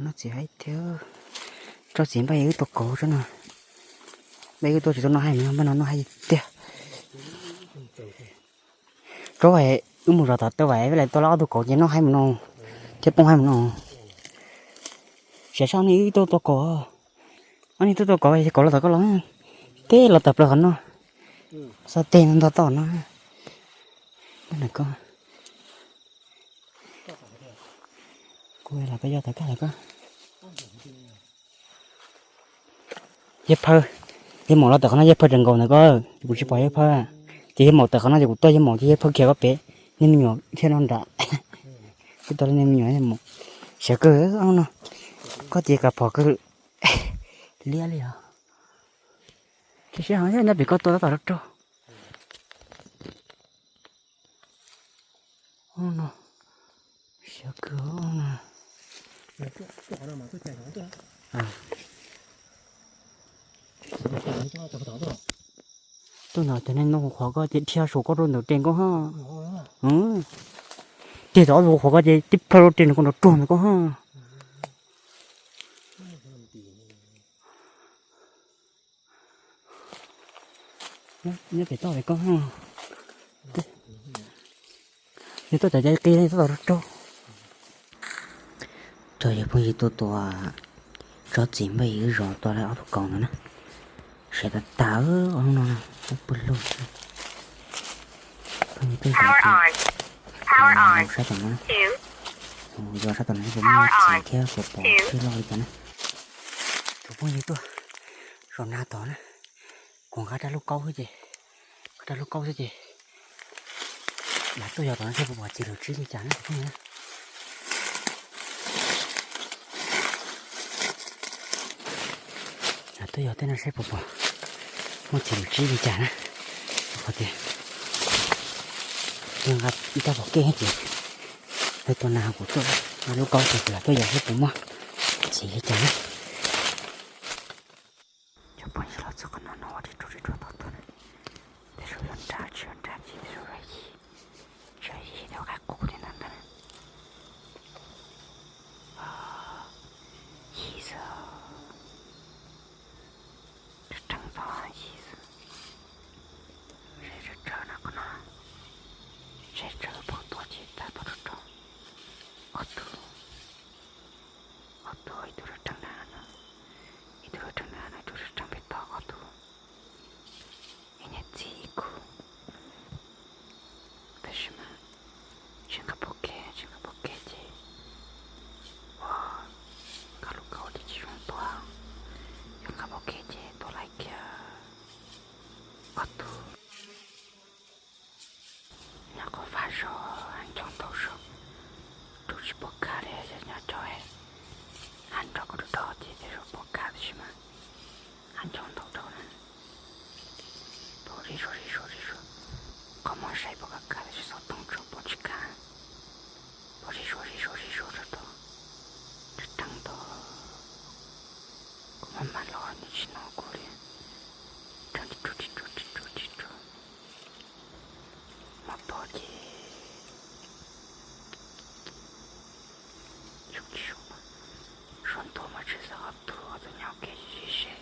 Noj txiv haib tiag. Tsob txiv npaj wb tua kauv tsob no. Npaj wb tua tsis tau noj haib no, npaj no noj haib tiag. Tsob wb mus zov tom taw vam, wb lam tua ob tug kauv ces noj haib mus no, thiab poob haib mus no. Siav sab no wb tuaj tua kauv, ob niag tuaj tua kauv, kauv los tom koj los, teb los tawm plaws qhov no, xav teg no ntog toj no. Kuv los koj yog tom kaj los koj. Yawg Phawj, yawg Maum los tawm qhov no, yawg Phawj tseem nkaum ntawm koj, kuv tsis pom yawg Phawj. Ces yawg Maum tawm qhov no ces kuv tuaj, yawg Maum ces yawg Phawj khiav koj pem, niag me nyuam thiaj no nram. Kuv tuaj niag me nyuam, yawg Maum. Siav kawg no, koj ces kav pom kawg liab li os. Siav siav, nyob pem koj tua tab tom rau rau. No, siav kawg no. Tuaj ntawm cov neeg no kuv qhuav koj ces dhia saum koj rau ntawm res nkauj hab. Dhia tom ob tug kuv qhuav koj ces tib plhaw rau res nws kuj nrov ruag ntawm koj hab. Nyob pem toj pem koj hab. Yog tuaj cov cai qi tab tom rau rau. Cov yawg phooj ywg tuaj tua tsob txiv npaj wb zov tua lawm ob tug kauv ntawd na. Siav tas tas ob lub no, pw lug. Phooj ywg tuaj zov saib tom no, zov saib tom no puas muaj txiv thiab puas pom tib loj li cas na. Tus phooj ywg tuaj zov nag tod na, kuv nqa rab lub kaub xwb ces, nqa rab lub kaub xwb ces lam tuaj yog tom no saib puas pom txiv lwm tsib li cas na. Lam tuaj yog tej no saib puas pom muaj txiv lwm tsib li cas na. Qhov tias nqa ib rab pom kej ces lawv tua nas kuv tuaj nqa lub kaub ces kuv lam tuaj yog saib puas muaj txiv li cas na. Cov phooj ywg los txog qhov no no ua ris rau ris rau tau tuaj na. Tej zaum yuav nrad tsis yuav nrad ces tej zaum yuav yig, tsis yog yig tej qaib qus li ntawd ntag. Yig xwb, reeb tau yig xwb. Seb tsawg tsawg na qhov no, seb tsawg pom tuaj ces tag tuaj rau rau ob tug. Ob tug, ib tug rau reeb na no, ib tug rau reeb na no, ib tug rau reeb pem toj ob tug. Ib niag txiv ib kug. Tab sis mas tsis nqa pom kev, tsis nqa pom kev ces ua nqa lub kaub ces tsis zoo tua. Yog nqa pom kev ces tua laij kiag ob tug. Nyob qhov faj zog, hav nchoo ntau zog, rau tsis pom kag li. Yog nyob cov hav nrog koj rau rau ces tej zaum pom kag tab sis mas hav nchoo ntau rau na. Pom zig zuag zig zuag zig zuag, qhov muag saib pom kag kag tab sis xov tooj tsuas pom tsis kag. Pom zig zuag zig zuag zig zuag rau rau, reeb tau. Kuv maj mam los nws tsis hnov kuv li. Reeb ris ruag ris ruag ris ruag ris ruag. Hmo tob ces zoo tsis zoo, suav ntuag mas tshwj xeeb ob tug, ob tug nyob ua ke ze ze.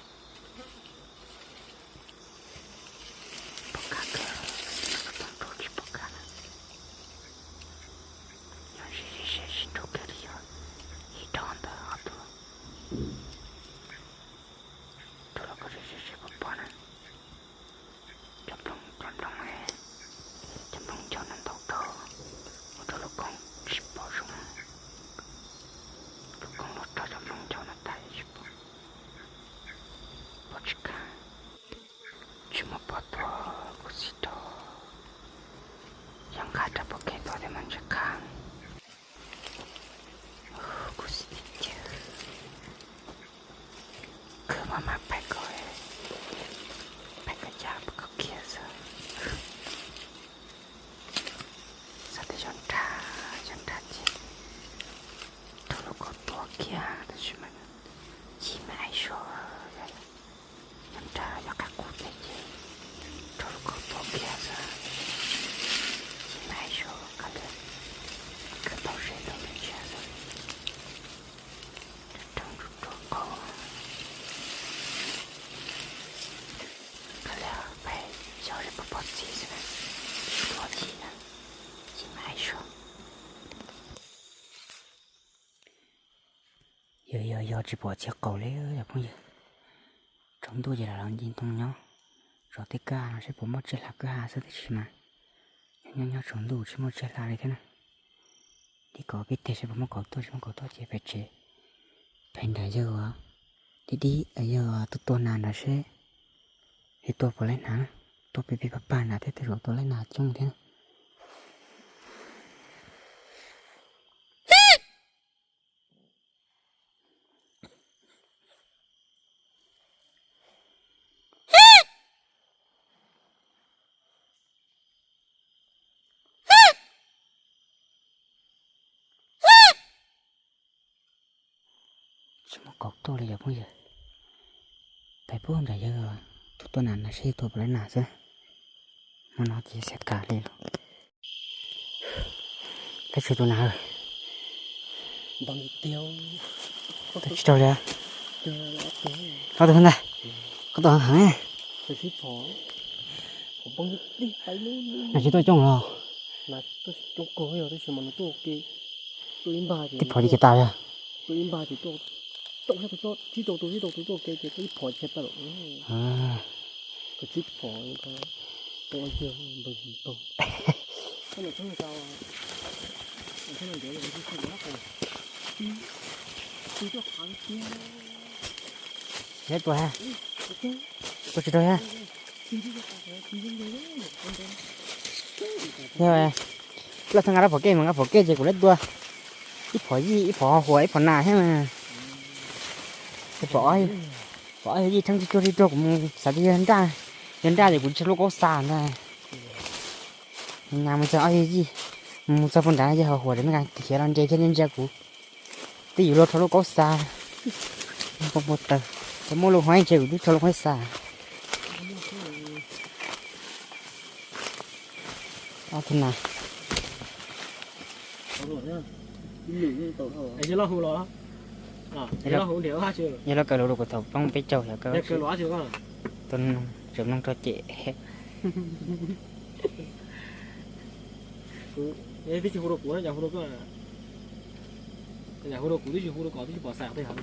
Pom kag kawg, xov tooj tsuas tsis pom kag na. Nyob ze ze ze sib nrug kiag li yog ib dhau ntawd ob tug. Rau los koj ze ze ze pom pom na. Cov nplooj, cov nplooj, cov nplooj ncauj no ntau dhau, ua rau lub koob tsis pom zoo. Lub koob los rau cov nplooj ncauj no tag tsis pom, pom tsis kag. Tsis muaj pom tuaj kuv xim rau. Yog nqa rab pom kev tuaj thiaj mas ntshe kag. Kuv xim tiag tiag. Khwv maj mam pais koj, pais koj cas pais koj kiag xwb. Xav tias yog nrad, yog nrad ces rau lub kaub tua kiag tab sis mas yim me ais suav, yog nrad yog qaib qus thiab ces rau lub kaub tua kiag xwb. Yim me ais suav koj tias koj tau seb tau me ntsia xwb. Yog yog yog tsis pom txiv qaub li yog phooj ywg. Tsaus ntuj ces lam los nce ntoo nyob, tso tej kwj ha no seb puas muaj tsiaj hlab kwj ha xwb tab sis mas nyob nyob tsaus ntuj tsis muaj tsiaj hlab li thiab na. Tib kom peb teg seb puas muaj kauv tuaj, tsis muaj kauv tuaj ces pem tsev, pem nram yawg dib dib, yawg tus tua nas nrad seb yog tua puas laib nas, tua pem pem pag pag nrad thiab tej zaum tua laib nas coob thiab na. Tsis muaj kauv tuaj li yog phooj ywg. Pem puag nram yawg tus tua nas nrad seb tua puas laib nas xwb. Hmo no ces xav kam li lawm. Peb tsis tua nas. Tsis raug li. Ob tug ntag. Koj tua heev heev. Nas tsis tuaj coob los. Tib phom li kiag tas yog. Tua tsis raug ha. Yog lawv txhob nqa rab phom kej mas, nqa phom kej ces kuv lawv tua ib phom yij, ib phom huam, ib phom nas thiab mas. Pom ob yawg yij tshee tsis tuag tsis tuag kuv mus xav tias yog nraj, yog nraj ces kuv tsis rho lub kaub xa ntag. Nyas mus txog ob yawg yij, mus txog puag nrad yawg huam huam ces khiav los nres thiab ntsia kuv. Twb yus luag rho lub kaub xa, pov pov taws, cov muaj lub huab ntse kuv twb rho lub huab xa. Ob tug nas. Yog lub kaw lus rau kuv thaum poob peb caug xyov kawg, tseem mloog rau cem. Twb tsis hu rau kuv, hu rau koj, hu rau kuv twb tsis hu rau koj twb tsis pom xav tej hov.